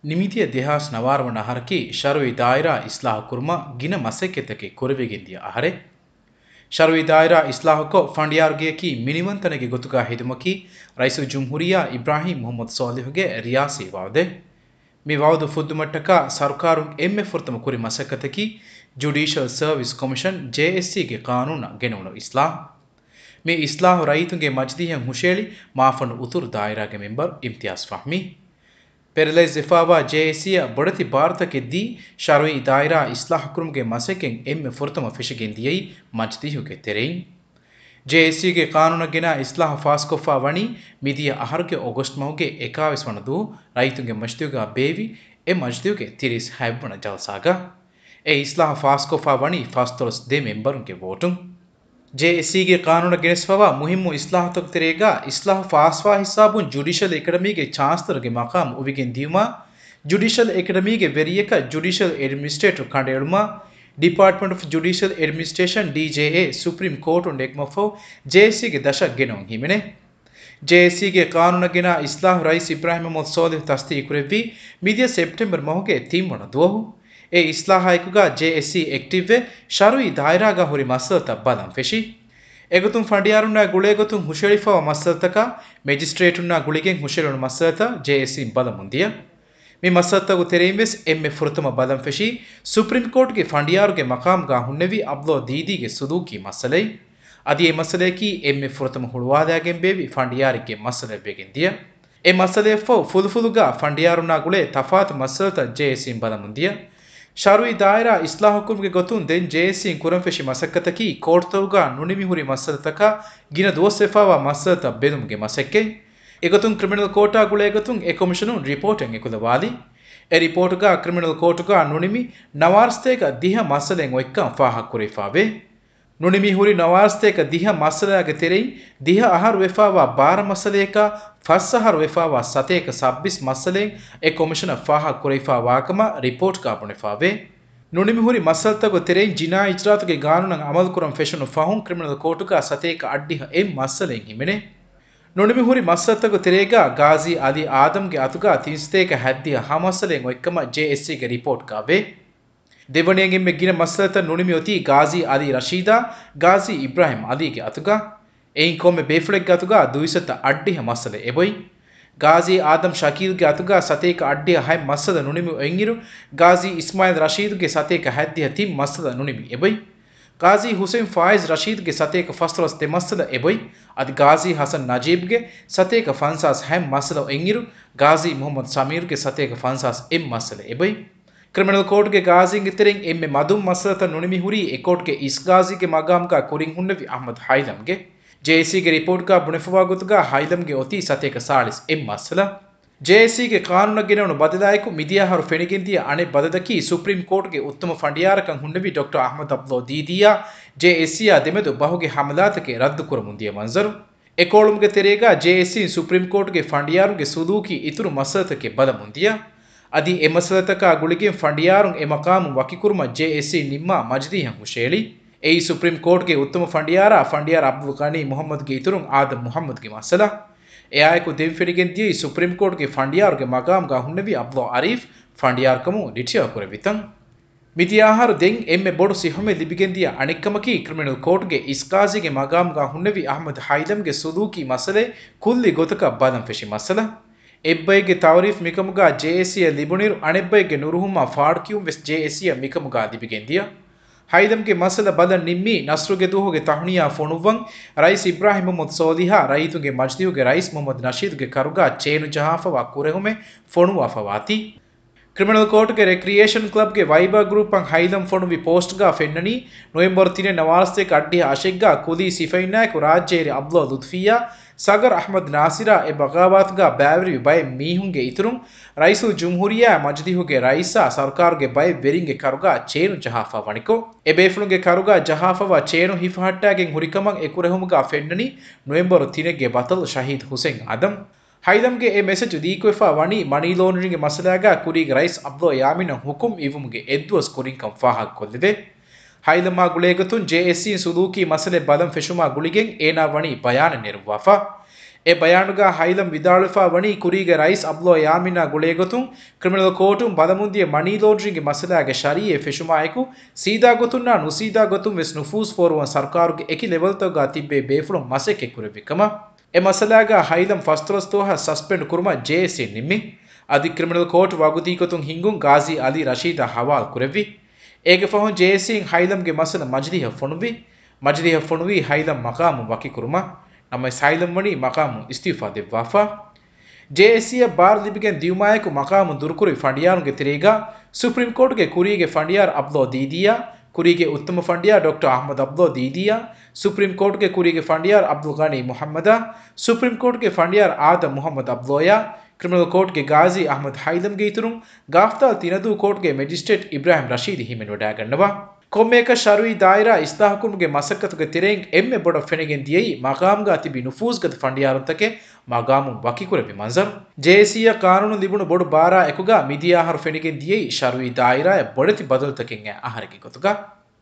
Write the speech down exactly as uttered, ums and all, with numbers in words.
ނިމިދިޔަ ދެހާސް ނަވާރަ ވަނަ އަހަރަކީ ޝަރުއީ ދާއިރާ އިސްލާހު ކުރުމަށް ގިނަ މަސައްކަތްތަކެއް ކުރެވިގެންދިޔަ އަހަރެއް. ޝަރުއީ ދާއިރާ އިސްލާހުކޮށް، ފަނޑިޔާރުގެއަކީ މިނިވަންތަނެއްގެ ގޮތުގަ ހެދުމަކީ، ރައީސުލްޖުމްހޫރިއްޔާ އިބްރާހީމް މުޙައްމަދު ޞާލިޙުގެ ރިޔާސީ ވަޢުދެއް. މި ވަޢުދު ފުއްދުމަށްޓަކާ ސަރުކާރުން އެންމެ ފުރަތަމަ ކުރި މަސައްކަތަކީ، ޖުޑީޝަލް ސަރވިސް ކޮމިޝަން، ޖޭއެސްސީގެ ޤާނޫނަށް ގެނެވުނު އިސްލާހު. މި އިސްލާހު ރައްޔިތުންގެ މަޖިލީހަށް ހުށައެޅި، މާފަންނު އުތުރު ދާއިރާގެ މެމްބަރު އިމްތިޔާޒް ފަހްމީ. ޕެރަލައިޒްވެފާވާ ޖޭއެސްސީއަށް ބޮޑެތި ބާރުތަކެއް ދީ، ޝަރުއީ ދާއިރާ އިސްލާހުކުރުމުގެ މަސައްކަތް އެންމެ ފުރަތަމަ ފެށިގެން ދިޔައީ މަޖިލީހުގެ ތެރެއިން. ޖޭއެސްސީގެ ޤާނޫނަށް ގެނާ އިސްލާހު ފާސްކޮށްފާ ވަނީ، މިދިޔަ އަހަރުގެ އޮގަސްޓް މަހުގެ އެކާވީސް ވަނަ ދުވަހު ރައްޔިތުންގެ މަޖިލީހުގަ ބޭއްވި އެ މަޖިލީހުގެ ތިރީސް ހަތް ވަނަ ޖަލްސާގަ. އެ އިސްލާހު ފާސްކޮށްފާ ވަނީ ފަސްދޮޅަސް ދެ މެމްބަރުންގެ ވޯޓުން. ޖޭއެސްސީގެ ޤާނޫނަށް ގެނެސްފަވާ މުހިއްމު އިސްލާހުތަކު ތެރޭގަ އިސްލާހު ފާސްވާ ހިސާބުން ޖުޑިޝަލް އެކަޑަމީގެ ޗާންސްލަރުގެ މަޤާމު އުވިގެން ދިޔުމާ، ޖުޑިޝަލް އެކަޑަމީގެ ވެރިޔަކަށް ޖުޑިޝަލް އެޑްމިނިސްޓްރޭޓަރު ކަނޑައެޅުމާ، ޑިޕާޓްމަންޓް އޮފް ޖުޑިޝަލް އެޑްމިނިސްޓްރޭޝަން، ޑީޖޭއޭ، ސުޕްރީމް ކޯޓުން ނެގުމަށްފަހު ޖޭއެސްސީގެ ދަށަށް ގެނައުން ހިމެނޭ. ޖޭއެސްސީގެ ޤާނޫނަށް ގެނާ އިސްލާހު ރައީސް އިބްރާހިމް މުޙައްމަދު ޞާލިޙު ތަޞްދީޤުކުރެއްވީ މިދިޔަ ސެޕްޓެމްބަރު މަހުގެ ތިން ވަނަ ދުވަހު. އެ އިސްލާހާއެކުގަ ޖޭއެސްސީ އެކްޓިވްވެ، ޝަރުއީ ދާއިރާގަ ހުރި މައްސަލަތައް ބަލަން ފެށި. އެގޮތުން ފަނޑިޔާރުންނާ ގުޅޭގޮތުން ހުށައެޅިފައިވާ މައްސަލަތަކާ، މެޖިސްޓްރޭޓުންނާ ގުޅިގެން ހުށައެޅުނު މައްސަލަތައް ޖޭއެސްސީން ބަލަމުން ދިޔަ. މި މައްސަލަތަކުގެ ތެރެއިން ވެސް އެންމެ ފުރަތަމަ ބަލަން ފެށީ، ސުޕްރީމް ކޯޓުގެ ފަނޑިޔާރުގެ މަޤާމުގަ ހުންނެވި އަބްދުﷲ ދީދީގެ ސުލޫކީ މައްސަލައެއް. އަދި އެ މައްސަލަޔަކީ އެންމެ ފުރަތަމަ ހުޅުވާލާގެން ބޭއްވި ފަނޑިޔާރެއްގެ މައްސަލައެއް ވެގެން ދިޔަ. އެ މައްސަލަޔަށްފަހު ފުލުފުލުގަ ފަނޑިޔާރުންނާ ގުޅޭ ތަފާތު މައްސަލަތައް ޖޭއެސްސީން ބަލަމުން ދިޔަ. ޝަރުއީ ދާއިރާ އިސްލާހުކުރުމުގެ ގޮތުން ދެން ޖޭއެސްސީން ކުރަން ފެށި މަސައްކަތަކީ، ކޯޓުތަކުގަ ނުނިމި ހުރި މައްސަލަތަކާ ގިނަ ދުވަސްވެފައިވާ މައްސަލަތައް ބެލުމުގެ މަސައްކަތް. އެގޮތުން ކްރިމިނަލް ކޯޓާ ގުޅޭގޮތުން އެ ކޮމިޝަނުން ރިޕޯޓެއް އެކުލަވާލި. އެ ރިޕޯޓުގަ ކްރިމިނަލް ކޯޓުގަ ނުނިމި ނަވާރަސަތޭކަ ދިހަ މައްސަލައެއް އޮތްކަން ފާހަގަކުރެވިފަވޭ. ނުނިމި ހުރި ނަވާރަސަތޭކަ ދިހަ މައްސަލާގެ ތެރެއިން ދިހަ އަހަރު ވެފައިވާ ބާރަ މައްސަލަޔަކާ، ފަސް އަހަރު ވެފައިވާ ސަތޭކަ ސައްބީސް މައްސަލައެއް އެ ކޮމިޝަނަށް ފާހަގަކުރެވިފައިވާކަމަށް ރިޕޯޓްގަ ބުނެފަވޭ. ނުނިމި ހުރި މައްސަލަތަކުގެ ތެރެއިން ޖިނާއީ އިޖްރާއަތުގެ ގާނޫނަށް އަމަލުކުރަން ފެށުނު ފަހުން ކްރިމިނަލް ކޯޓުގަ ސަތޭކަ އަށްޑިހަ އެއް މައްސަލައެއް ހިމެނޭ. ނުނިމި ހުރި މައްސަލަތަކުގެ ތެރޭގަ ގާޒީ އަލީ އާދަމްގެ އަތުގަ ތިން ސަތޭކަ ހަތްދިހަ ހަ މައްސަލައެއް އޮތްކަމަށް ޖޭއެސްސީގެ ރިޕޯޓްގަ ވޭ. ދެވަނައަށް އެންމެ ގިނަ މައްސަލަތައް ނުނިމި އޮތީ ގާޒީ އަލީ ރަޝީދާ، ގާޒީ އިބްރާހިމް އަލީގެ އަތުގަ. އެއިން ކޮންމެ ބޭފުޅެއްގެ އަތުގަ ދުއިސައްތަ އަށްޑިހަ މައްސަލަ އެބޮތް. ގާޒީ އާދަމް ޝަކީލްގެ އަތުގަ ސަތޭކަ އަށްޑިހަ ހަތް މައްސަލަ ނުނިމި އޮތްއިރު، ގާޒީ އިސްމާއިލް ރަޝީދުގެ ސަތޭކަ ހަތްދިހަ ތިން މައްސަލަ ނުނިމި އެބޮތް. ގާޒީ ހުސެން ފާއިޒް ރަޝީދުގެ ސަތޭކަ ފަސްދޮޅަސް ދެ މައްސަލަ އެބޮތް. އަދި ގާޒީ ހަސަން ނަޖީބްގެ ސަތޭކަ ފަންސާސް ހަތް މައްސަލަ އޮތްއިރު، ގާޒީ މުހައްމަދު ސަމީރުގެ ސަތޭކަ ފަންސާސް އެއް މައްސަލަ އެބޮތް. ކްރިމިނަލް ކޯޓުގެ ގާޒީންގެ ތެރެއިން އެންމެ މަދުން މައްސަލަތައް ނުނިމި ހުރީ އެ ކޯޓުގެ އިސް ގާޒީގެ މަގާމުގަ ކުރިން ހުންނެވި އަޙްމަދު ހައިލަމްގެ. ޖޭއެސްސީގެ ރިޕޯޓްގަ ބުނެފަވާ ގޮތުގަ ހައިލަމްގެ އޮތީ ސަތޭކަ ސާޅީސް އެއް މައްސަލަ. ޖޭއެސްސީގެ ޤާނޫނަށް ގެނެވުނު ބަދަލާއެކު މިދިޔަ އަހަރު ފެނިގެންދިޔަ އަނެއް ބަދަލަކީ ސުޕްރީމް ކޯޓުގެ އުއްތަމަ ފަނޑިޔާރަކަށް ހުންނެވި ޑޮކްޓަރ އަޙްމަދު އަބްދުﷲ ދީދީއާ ޖޭއެސްސީއާ ދެމެދު ބަހުގެ ހަމަލާތަކެއް ރައްދުކުރަމުން ދިޔަ މަންޒަރު. އެ ކޯޅުމުގެ ތެރޭގަ ޖޭއެސްސީން ސުޕްރީމް ކޯޓުގެ ފަނޑިޔާރުންގެ ސުލޫކީ އިތުރު މައްސަލަތަކެއް ބަލަމުން ދިޔަ. އަދި އެ މައްސަލަތަކާ ގުޅިގެން ފަނޑިޔާރުން އެ މަޤާމު ވަކިކުރުމަށް ޖޭއެސްސީ ނިންމާ މަޖިލީހަށް ހުށައެޅި. އެއީ ސުޕްރީމް ކޯޓުގެ އުއްތަމަ ފަނޑިޔާރާ ފަނޑިޔާރު އަބްދުލް ޣަނީ މުޙައްމަދުގެ އިތުރުން އާދަމް މުޙައްމަދުގެ މައްސަލަ. އެއާއެކު ދެން ފެނިގެން ދިޔައީ ސުޕްރީމް ކޯޓުގެ ފަނޑިޔާރުގެ މަގާމުގަ ހުންނެވި އަބްދުﷲ އަރީފް ފަނޑިޔާރުކަމުން ރިޓަޔާ ކުރެވިތަން. މިދިޔަ އަހަރު ދެން އެންމެ ބޮޑު ސިއްހުމެއް ލިބިގެންދިޔަ އަނެއްކަމަކީ، ކްރިމިނަލް ކޯޓުގެ އިސްގާޒީގެ މަގާމުގަ ހުންނެވި އަޙްމަދު ހައިލަމްގެ ސުލޫކީ މައްސަލައެއް ކުއްލި ގޮތަކަށް ބަލަން ފެށި މައްސަލަ. އެއްބައެއްގެ ތައުރީފް މިކަމުގަ ޖޭއެސްސީއަށް ލިބުނިރު، އަނެއްބައެއްގެ ނުރުހުމާ ފާޑުކިޔުން ވެސް ޖޭއެސްސީއަށް މިކަމުގަ ލިބިގެންދިޔަ. ހައިލަމްގެ މައްސަލަ ބަލަން ނިންމީ ނަސްރުގެ ދުވަހުގެ ތަހުނިޔާ ފޮނުއްވަން، ރައީސް އިބްރާހިމް މުޙައްމަދު ޞާލިޙާ ރައްޔިތުންގެ މަޖިލީހުގެ ރައީސް މުޙައްމަދު ނަޝީދުގެ ކަރުގަ ޗޭނު ޖަހާފަވާ ކުރެހުމެއް ފޮނުވާފަވާތީ. ކްރިމިނަލް ކޯޓުގެ ރެކްރިއޭޝަން ކްލަބްގެ ވައިބާ ގްރޫޕަށް ހައިލަމް ފޮނުވި ޕޯސްޓްގަ ފެންނަނީ، ނޮވެމްބަރު ތިނެއް ނަވާރަސަތޭކަ އަށްޑިހަ އަށެއްގަ ކުލީ ސިފައިންނާއެކު ރާއްޖޭރި އަބްދުﷲ ލުތުފީއާ ސަގަރު އަޙްމަދު ނާސިރާ އެ ބަޣާވާތުގަ ބައިވެރިވި ބައެއް މީހުންގެ އިތުރުން، ރައީސުލް ޖުމްހޫރިއްޔާ މަޖިލީހުގެ ރައީސާ ސަރުކާރުގެ ބައެއް ވެރިންގެ ކަރުގަ ޗޭނު ޖަހާފަ ވަނިކޮށް، އެ ބޭފުޅުންގެ ކަރުގަ ޖަހާފަވާ ޗޭނު ހިފަހައްޓާގެން ހުރިކަމަށް އެ ކުރެހުމުގަ ފެންނަނީ ނޮވެމްބަރު ތިނެއްގެ ބަޠަލު ޝަހީދު ހުސެން އާދަމް. ހައިލަމްގެ އެ މެސެޖު ލީކުވެފަ ވަނީ މަނީ ލޯންޑްރިންގ މައްސަލާގަ ކުރީގެ ރައީސް އަބްދުﷲ ޔާމީނަށް ހުކުމް އިވުމުގެ އެއްދުވަސް ކުރިންކަން ފާހަގަކޮށްލެވޭ. ހައިލަމާ ގުޅޭގޮތުން ޖޭއެސްސީން ސުލޫކީ މައްސަލައެއް ބަލަން ފެށުމާ ގުޅިގެން އޭނާ ވަނީ ބަޔާނެއް ނެރުއްވާފަ. އެ ބަޔާނުގަ ހައިލަމް ވިދާޅުވެފަ ވަނީ ކުރީގެ ރައީސް އަބްދުﷲ ޔާމީނާ ގުޅޭގޮތުން ކްރިމިނަލް ކޯޓުން ބަލަމުންދިޔަ މަނީ ލޯންޑްރިންގ މައްސަލާގެ ޝަރީއެއް ފެށުމާއެކު ސީދާ ގޮތުންނާ ނުސީދާ ގޮތުން ވެސް ނުފޫޒު ފޯރުވަން ސަރުކާރުގެ އެކި ލެވެލްތަކުގަ ތިއްބެވި ބޭފުޅުން މަސައްކަތް ކުރެއްވި ކަމަށް. އެ މައްސަލާގަ ހައިލަމް ފަސްދޮޅަސް ދުވަހަށް ސަސްޕެންޑް ކުރުމަށް ޖޭއޭސީ ނިންމި. އަދި ކްރިމިނަލް ކޯޓް ވަގުތީގޮތުން ހިންގުން ގާޒީ އަލީ ރަޝީދަށް ހަވާލު ކުރެއްވި. އޭގެ ފަހުން ޖޭއޭސީން ހައިލަމްގެ މައްސަލަ މަޖިލީހަށް ފޮނުއްވި. މަޖިލީހަށް ފޮނުވީ ހައިލަމް މަޤާމު ވަކިކުރުމަށް. ނަމަވެސް ހައިލަމް ވަނީ މަޤާމު އިސްތިއުފާ ދެއްވާފަ. ޖޭއޭސީއަށް ބާރު ލިބިގެން ދިޔުމާއެކު މަޤާމު ދުރުކުރި ފަނޑިޔާރުންގެ ތެރޭގަ ސުޕްރީމް ކޯޓްގެ ކުރީގެ ފަނޑިޔާރު އަބްދުﷲ ދީދީއާ، ކުރީގެ އުއްތަމަ ފަނޑިޔާރު ޑޮކްޓަރ އަޙްމަދު އަބްދުﷲ ދީދީއާ، ސުޕްރީމް ކޯޓްގެ ކުރީގެ ފަނޑިޔާރު އަބްދުލް ޣަނީ މުޙައްމަދާ، ސުޕްރީމް ކޯޓްގެ ފަނޑިޔާރު އާދަމް މުޙައްމަދު އަބްދުﷲއާ، ކްރިމިނަލް ކޯޓްގެ ގާޒީ އަޙްމަދު ހައިލަމްގެ އިތުރުން، ގާފްތާލް ތިނަދޫ ކޯޓްގެ މެޖިސްޓްރޭޓް އިބްރާހިމް ރަޝީދު ހިމެނިވަޑައިގަންނަވާ. ކޮންމެއަކަށް ޝަރުއީ ދާއިރާ އިސްލާހުކުރުމުގެ މަސައްކަތުގެ ތެރެއިން އެންމެ ބޮޑަށް ފެނިގެން ދިޔައީ މަޤާމުގަ ތިބި ނުފޫޒުގަދަ ފަނޑިޔާރުންތަކެއް މަޤާމުން ވަކިކުރެއްވި މަންޒަރު. ޖޭއޭސީއަށް ޤާނޫނު ލިބުނު ބޮޑު ބާރާ އެކުގަ މިދިޔަ އަހަރު ފެނިގެން ދިޔައީ ޝަރުއީ ދާއިރާއަށް ބޮޑެތި ބަދަލުތަކެއް އައި އަހަރެއްގެ ގޮތުގަ.